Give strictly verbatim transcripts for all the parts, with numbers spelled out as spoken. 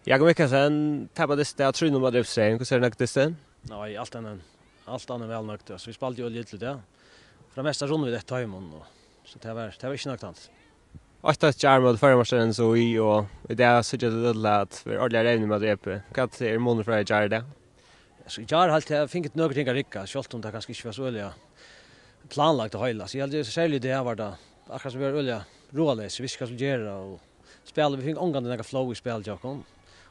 Jakob Mikkelsen, tapa dystin av trý null móti Reykjavík. Hvussu er nøgd dystin? Nei, alt annað, alt annað enn væl nøgd. Altso, vit spældu jo øgiliga illa í dag. Fyri tað mesta runnu vit eftir teimum, og, so tað var, tað var ikki nøgd, Hans. Eitt eitt í gjár móti Føroyameistaranum, so í, og í dag síggja tit út til at vera ordiliga rivnir móti E P. Hvat er munurin frá í gjár í dag? Altso, í gjár helt eg, eg fingu nøkur ting at rigga, sjálvt um tað kanska ikki var so øgiliga planlagt at heila. So eg helt, serliga í dag var tað akkurát sum at vera øgiliga ráðaleysir, vit vistu ikki hvat vit skuldu gera, og spæl, vit fingu ongantíð nakað flow í spælið hjá okkum.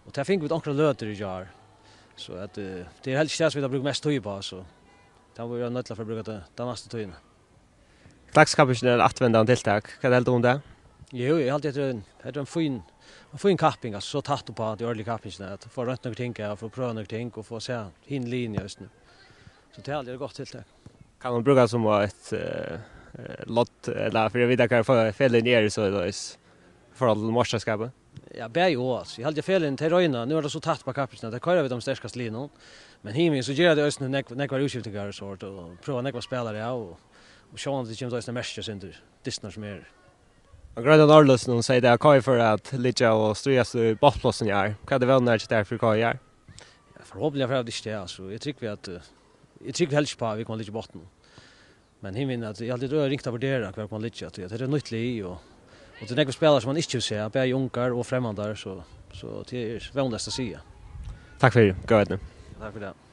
Og tað fingu vit onkrar løtur í gjár. So at, eh, tað er helst ikki tað sum vit hava brúkt mest tíð uppá, so tað mugu vit vera noydd til at fara at brúka tað, ta næstu tíðina. Klaksvíkkappingin er eitt afturvendandi tiltak. Hvat heldur tú um tað? Jú, eg haldi, hetta er ein, hetta er ein fín, ein fín kapping, altso, so tætt uppá ta orðiligu kappingina, at fáa roynt nøkur ting, ja, fáa prøvað nøkur ting, og fáa sæð hini liðini eisini. So tað haldi eg er eitt gott tiltak. Kann man brúka tað sum eitt, eh, eh, lodd, ella fyri at vita hvar fe-, feløgini eru, so er tað í forhold til meistarskapið? Ja, bæði og, altso. Eg haldi, at feløgini, tey royna, nú er tað so tætt uppá kappingina, tað koyra vit teimum sterkastu liðunum. Men hinvegin, so gera tey eisini nógv-, nógvar útskiftingar og so, og prøva nógvar spælarar av, og, og sjálvandi kemur tað eisini at merkja eitt sindur, dystirnar sum eru. Og Greinar Norðløs, hon sigur, at K I fer at liggja og stríðast í botnplássini í ár. Hvat er vónin hjá tær fyri K I í ár? Ja, forhåpentliga fer tað ikki tað, altso. Eg trúgvi at, eh, eg trúgvi helst ikki uppá, at vit koma at liggja í botninum. Men hinvegin, at eg haldi, tað er ringt at vurdera, hvar vit koma at liggja, tí at tað er eitt nýtt lið, og, og tað eru nógvir spælarar, sum man ikki hevur sæð, bæði ungar og fremmandar, so, so tað er vónleyst at siga. Takk fyri, góða eydnu. Takk fyri tað.